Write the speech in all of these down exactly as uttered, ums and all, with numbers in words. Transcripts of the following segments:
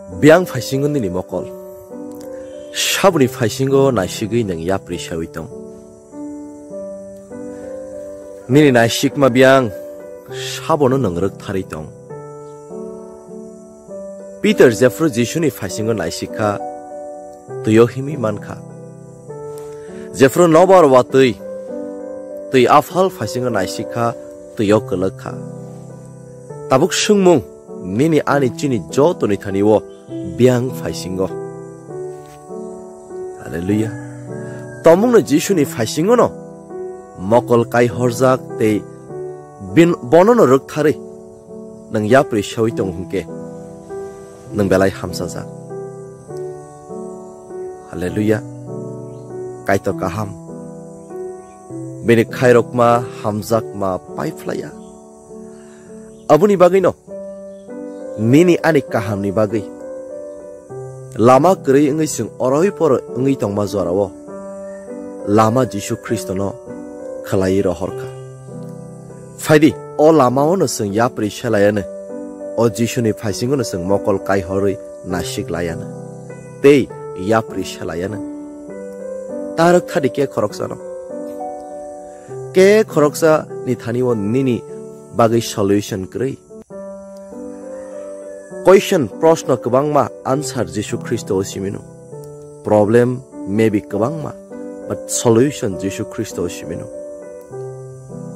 Biyang phaisingo nini mokol. Saboni phaisingo naisigwi nwng yapri sawi tong. Nini naisikma biyang sabono nwng rwktharwi tong. Peter jephru Jisuni phaisingo naisikha, twiyo himwi mankha. Jephru nobar watwi twi aphal phaisingo naisikha, twiyo kwlwkha. Tabuk swngmung, nini ani chini jotoni thani o biyang phaisingo. Hallelujah. Tomungno Jisuni phaisingono mokol kaihorjak tei bin-, bonono rwktharwi nwng yapri sawi tong hwnkhe nwng belai hamsajak. Hallelujah. Kaitor kaham. Bini khairokma hamjakma paiphlaiya. Aboni bagwino nini ani kahamni bagwi lama kwrwi wngwi chwng oroi poro wngwi tongma jorao lama Jisu Khristono khwlaiwi rohorkha. Phaidi, o lamaono chwng yapri selaiyanw, o Jisuni phaisingono chwng mokol kaihorwi nasik laiyanw tei yapri selaiyanw. Ta rwkthadi khe khoroksano. Khe khoroksani thani o nini bagwi solution kwrwi. Question, proshno kwbangma, answer Jisu Khristo o simino. Problem maybe kwbangma, but solution Jisu Khristo o simino.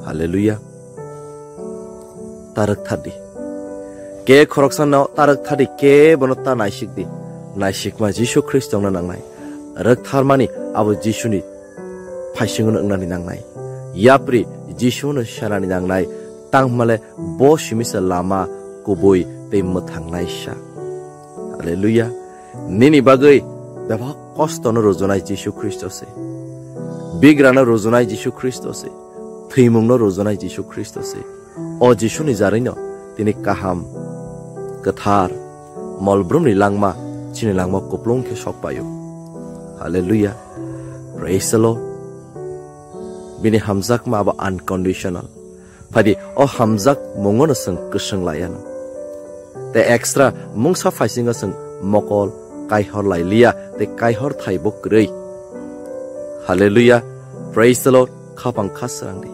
Hallelujah. Ta rwkthardi. Khe khoroksano ta rwkthardi, khe bono ta naisikdi. Naisikma Jisu Khristo wngna nangnai. Rwktharmani abo Jisuni phaisingono wngnani nangnai. Yapri Jisuno sanani nangnai. Tangmale bo simisa lama kubui tei mwthangnaisa. Hallelujah. Nini bagwi bebak kostono rujunai Jisu Khristo se. Bigrano rujunai Jisu Khristo se. Thwimungno rujunai Jisu Khristo se. O Jisuni jarino tini kaham, kwthar, molbrumni langma, chini langma kuplung khe sokpaio. Hallelujah. Praise the Lord. Bini hamjakma abo unconditional. Phaidi, o hamjak mungono chwng kwswng laiano. Tei extra mungsa phaisingo chwng mokol kaihor lailiya tei kaihor thai bo kwrwi. Hallelujah. Praise the Lord. Khapang kha srangdi.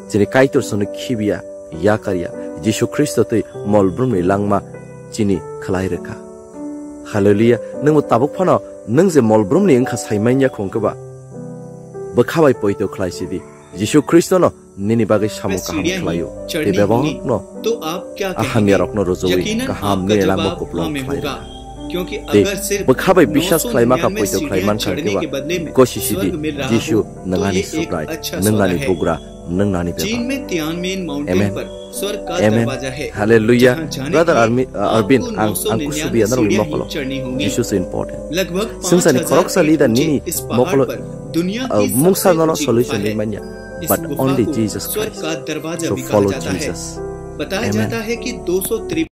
Chini Kaitor chwngno khibiya, yakarya, Jisu Khristo tei molbrumni langma chini khlai rwkha. Hallelujah. Nwngbo tabuk phano nwng je molbrumni wngkha saimanya khungkhe ba, bwkha bai poito khlai sidi. Jisu Khristono nini bagwi samung kaham khlaio. Tei bebakno a hamyarokno rwjagwi kaham nini langma kuplung khlai rwkha. Tei bwkha bai biswas khlai ma kha poito khlai man kha khe ba, gosi sidi, Jisu, nwng ani Subrai, nwng ani Bugra, nwng ani Bebak. Amen. Amen. Hallelujah. Brother Armi-, uh, Arbin, ang, ang kusubiya norokni mokolo. Jesus is important. Sungsani khoroksa leader nini mokolo, uh, mungsa nono solution ni manya. But only Jesus Christ. So follow Jesus. Amen.